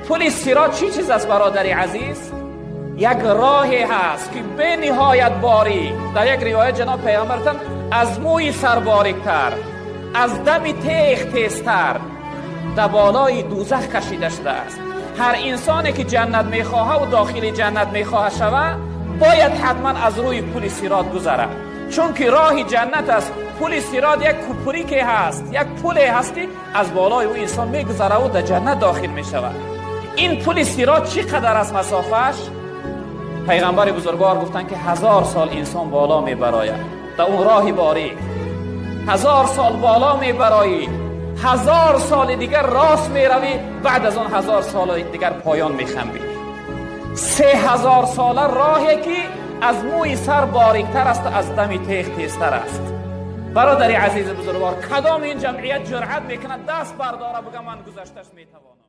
Пули сирот чӣ чиз аст, бародари азиз? Як роҳе ҳаст ки бениҳоят борик. Дар як ривоят ҷаноб паёмбар аз мӯи сар бориктар, аз дами теғ тезтар дар болои дӯзах кашида шудааст. Ҳар инсоне ки ҷаннат мехоҳад ва дохили ҷаннат мехоҳад шавад, бояд ҳатман аз рӯи пули сирот гузарад, чунки роҳи ҷаннат аст. Пули сирот як куприке ҳаст, як пуле ҳаст ки аз болои ӯ инсон мегузарад ва дар ҷаннат дохил мешавад. Ин пули сирот чӣ қадар аст масофааш? Пайғамбари бузургвор гуфтанд ки 1000 сол инсон боло мебарояд дар он роҳи борик, 1000 сол боло мебароӣ, 1000 соли дигар рост меравӣ, баъд аз он 1000 соли дигар поён мехамбӣ. 3000 сола роҳе ки аз мӯи сар бориктар аст, аз дами теғ тезтар аст. Бародари азизи бузургвор, кадом ин ҷамъият ҷуръат мекунад даст бардора бигӯяд ман гузашташ метавонам?